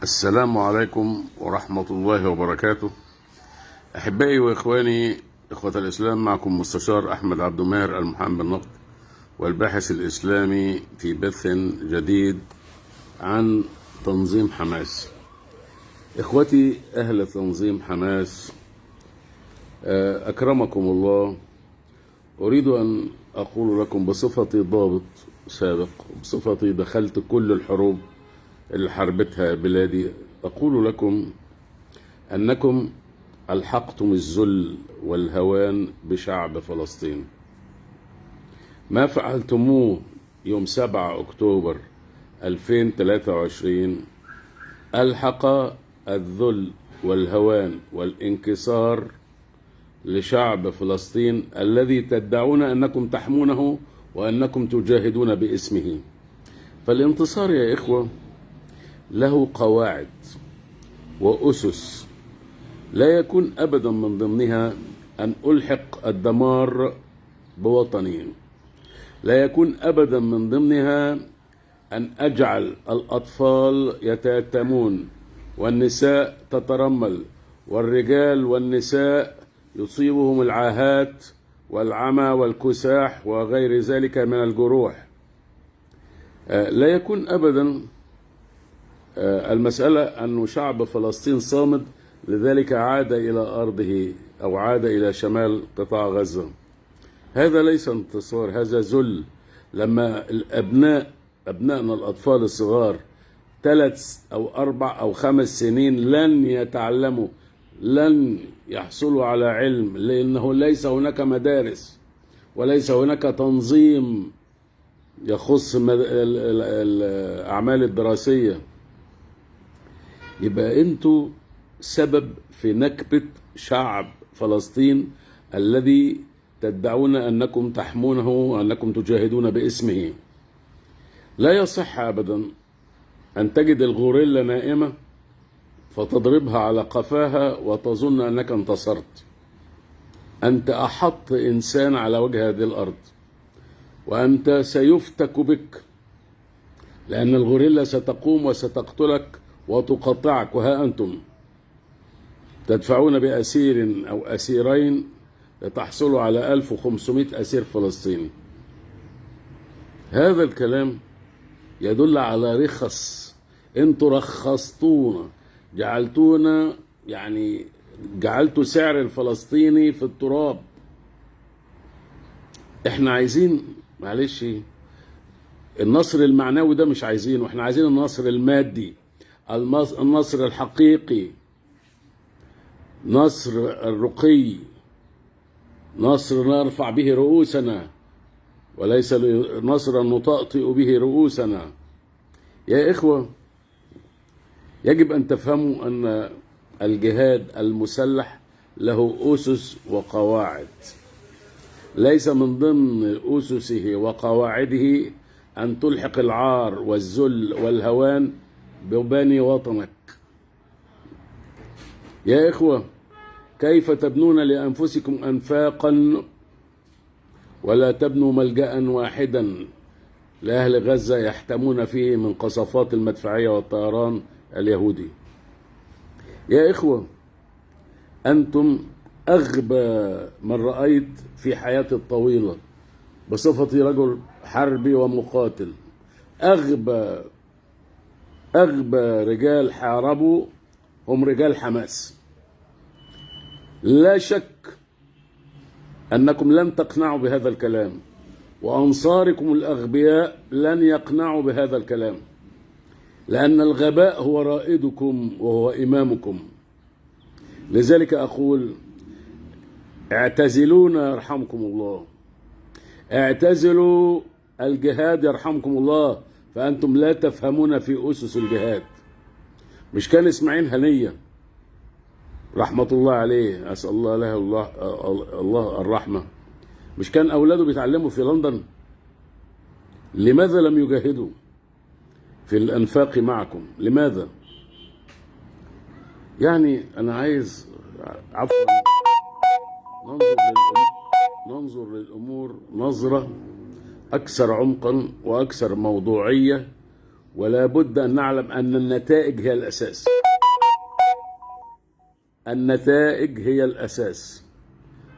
السلام عليكم ورحمة الله وبركاته. أحبائي وإخواني إخوة الإسلام، معكم مستشار أحمد عبد الماهر المحامي بالنقد والباحث الإسلامي في بث جديد عن تنظيم حماس. إخوتي أهل تنظيم حماس، أكرمكم الله. أريد أن أقول لكم بصفتي ضابط سابق، بصفتي دخلت كل الحروب اللي حربتها بلادي، أقول لكم أنكم ألحقتم الذل والهوان بشعب فلسطين. ما فعلتموه يوم 7 أكتوبر 2023 ألحق الذل والهوان والانكسار لشعب فلسطين الذي تدعون أنكم تحمونه وأنكم تجاهدون باسمه. فالانتصار يا إخوة له قواعد وأسس لا يكون أبدا من ضمنها أن ألحق الدمار بوطني، لا يكون أبدا من ضمنها أن أجعل الأطفال يتيتمون والنساء تترمل والرجال والنساء يصيبهم العاهات والعمى والكساح وغير ذلك من الجروح. لا يكون أبدا المسألة أن شعب فلسطين صامد لذلك عاد إلى أرضه أو عاد إلى شمال قطاع غزة. هذا ليس انتصار، هذا ذل. لما أبنائنا الأطفال الصغار 3 أو 4 أو 5 سنين لن يتعلموا، لن يحصلوا على علم، لأنه ليس هناك مدارس وليس هناك تنظيم يخص الأعمال الدراسية. يبقى أنتوا سبب في نكبة شعب فلسطين الذي تدعون أنكم تحمونه وأنكم تجاهدون باسمه. لا يصح أبدا أن تجد الغوريلا نائمة فتضربها على قفاها وتظن أنك انتصرت. أنت أحط إنسان على وجه هذه الأرض، وأنت سيفتك بك، لأن الغوريلا ستقوم وستقتلك وتقطعك. وها أنتم تدفعون بأسير أو أسيرين لتحصلوا على 1500 أسير فلسطيني. هذا الكلام يدل على رخص. انتوا رخصتونا، جعلتونا جعلتوا سعر الفلسطيني في التراب. احنا عايزين، معلش، النصر المعنوي ده مش عايزينه، احنا عايزين النصر المادي، النصر الحقيقي، نصر الرقي، نصر نرفع به رؤوسنا وليس نصر نطأطئ به رؤوسنا. يا إخوة، يجب أن تفهموا أن الجهاد المسلح له أسس وقواعد. ليس من ضمن أسسه وقواعده أن تلحق العار والذل والهوان ببني وطنك. يا إخوة، كيف تبنون لأنفسكم أنفاقا ولا تبنوا ملجأ واحدا لأهل غزة يحتمون فيه من قصفات المدفعية والطيران اليهودي؟ يا إخوة، أنتم أغبى من رأيت في حياتي الطويلة بصفتي رجل حربي ومقاتل. أغبى رجال حاربوا هم رجال حماس. لا شك أنكم لن تقنعوا بهذا الكلام، وأنصاركم الأغبياء لن يقنعوا بهذا الكلام، لأن الغباء هو رائدكم وهو إمامكم. لذلك أقول: اعتزلونا يرحمكم الله، اعتزلوا الجهاد يرحمكم الله، فأنتم لا تفهمون في أسس الجهاد. مش كان إسماعيل هنية رحمة الله عليه، أسأل الله له الله الرحمة، مش كان أولاده بيتعلموا في لندن؟ لماذا لم يجاهدوا في الأنفاق معكم؟ لماذا؟ أنا عايز عفوا ننظر للأمور نظرة أكثر عمقا وأكثر موضوعية ولا بد أن نعلم أن النتائج هي الأساس. النتائج هي الأساس.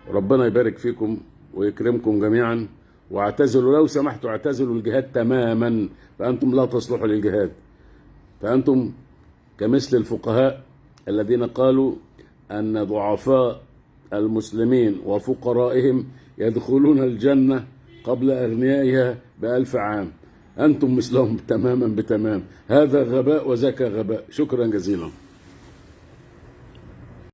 ربنا يبارك فيكم ويكرمكم جميعا، واعتزلوا لو سمحتوا، اعتزلوا الجهاد تماما، فأنتم لا تصلحوا للجهاد. فأنتم كمثل الفقهاء الذين قالوا أن ضعفاء المسلمين وفقرائهم يدخلون الجنة قبل أغنيائها ب1000 عام. أنتم مثلهم تماما بتمام. هذا غباء وذاك غباء. شكرا جزيلا.